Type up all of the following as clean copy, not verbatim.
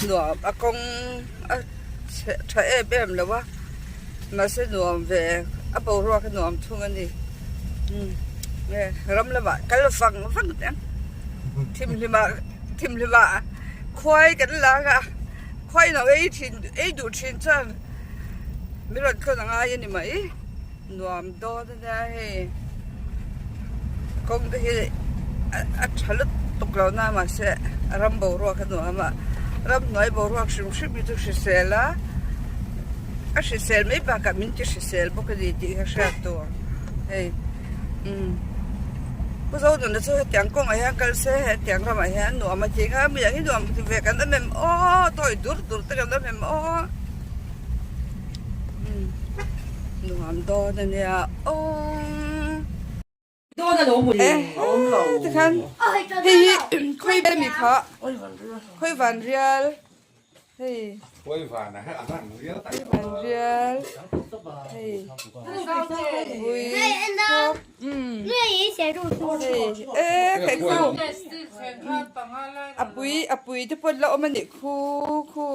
Nuam a kawng a chhe tha em em lo a mahse nuam ve a boruak a nuam thung a ni umm nge ram lamah kal vang vang teh ang thimhlimah thimhlimah khuai kan lang a khuai no ei thin ei duh thin chuan min rawn tlawn a ngai a ni mai. Nuam dawn a nia hei kawng te hi a tha lutuk lo na mahse a ram boruak a nuam a ramhnuai boruak hrim hrim hi chu hrisel a a hrisel mai bakah min ti hrisel bawk a ni tih ka hriat tur hei umm Pu Zonuna chu hetiang kawngah hian kal se hetiang ramah hian nuam a ti ang a mi ang hi nuam ti ve kan awm em aw tawi dur dur te kan awm em aw. Nuam dawn a nia aww. Tikhan hei hi khawi vel mi kha khawi van rial hei khawi van rial hei pui khawp hei e khaih khu a pui a pui te pawh an la awm a nih khu khu.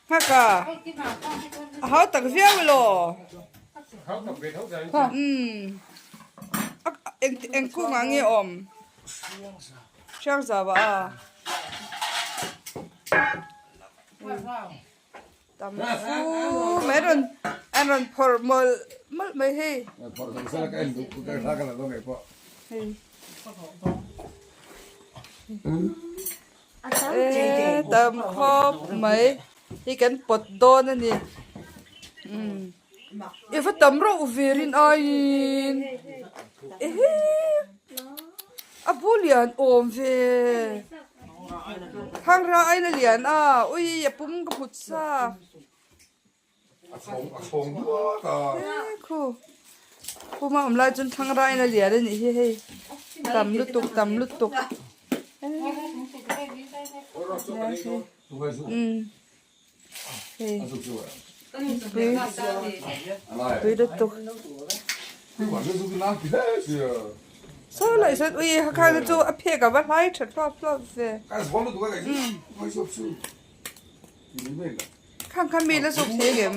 Nghak a, a hau tak viau elaw? Umm eng eng kungah nge awm? Hriangzau ah a. Tam fu mai rawn an rawn phawrh mawlh mawlh mai hei. Hei. Eee tam khawp mai hi kan pawt dawn a ni umm i va tam reuh ve rin aiin ehe a bu lian awm ve thangra aina lian a ui a pum ka hmu chak. He khu puma awm lai chuan thlang rain a lian a nih hi hei tam lutuk tam lutuk umm hei tui tui lutuk saw lai sawn ui khang te chu a phek a va hlai tha thlawp thlawp ve umm. Khang kha mi la zuk thei ngem?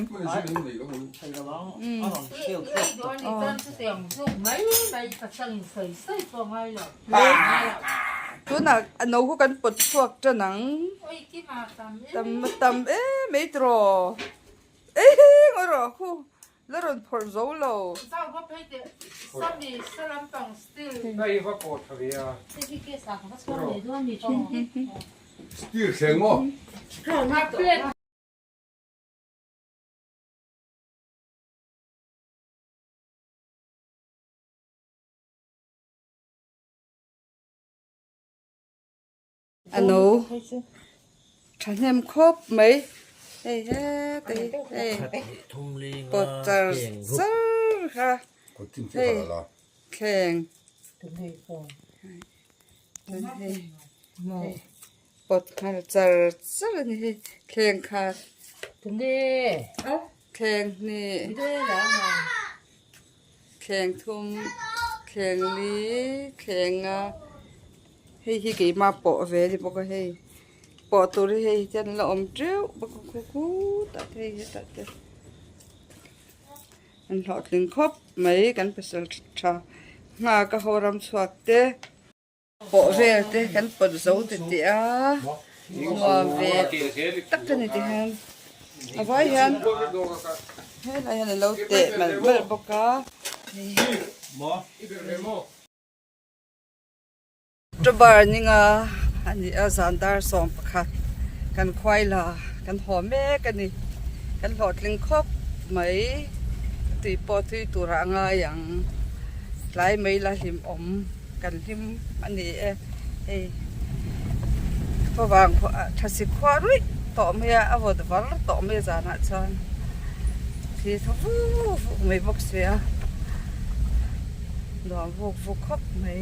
Tunah a no khu kan pawt chhuak tan ang. Tam tam em mai tiraw. Eng erawh khu la rawn phawrh zo lo. A no thahnem khawp mai hei heta hi hei pawt char char kha hei thleng hei pawt nghal char char a ni hei thleng kha thleng hnih thleng thum thleng li thleng a hei hi keimah pawh ve a ni bawk a hei pawh tur hi hei hian an la awm teuh bawk a khu khutah te hei hetah te an hlawhtling khawp mai kan pasal tha nghak a ho ram chhuak te. Pawh vel te kan pawt zo ti tih a nuam ve tak a ni ti hian a vai hian helai hian alo teh malh malh bawk a. October ninga a ni a zan dar 11 kan khuai la kan haw mek a ni kan hlawhtling khawp mai tui pawh tui turah a ngai ang tlai mai la hlimawm. Kan hlim a ni e, hei khawvang tha si khua ruih tawh mai a, a vawt var tawh mai a zanah chuan thli thaw vuk vuk mai bawk si a, nuam vuk vuk khawp mai.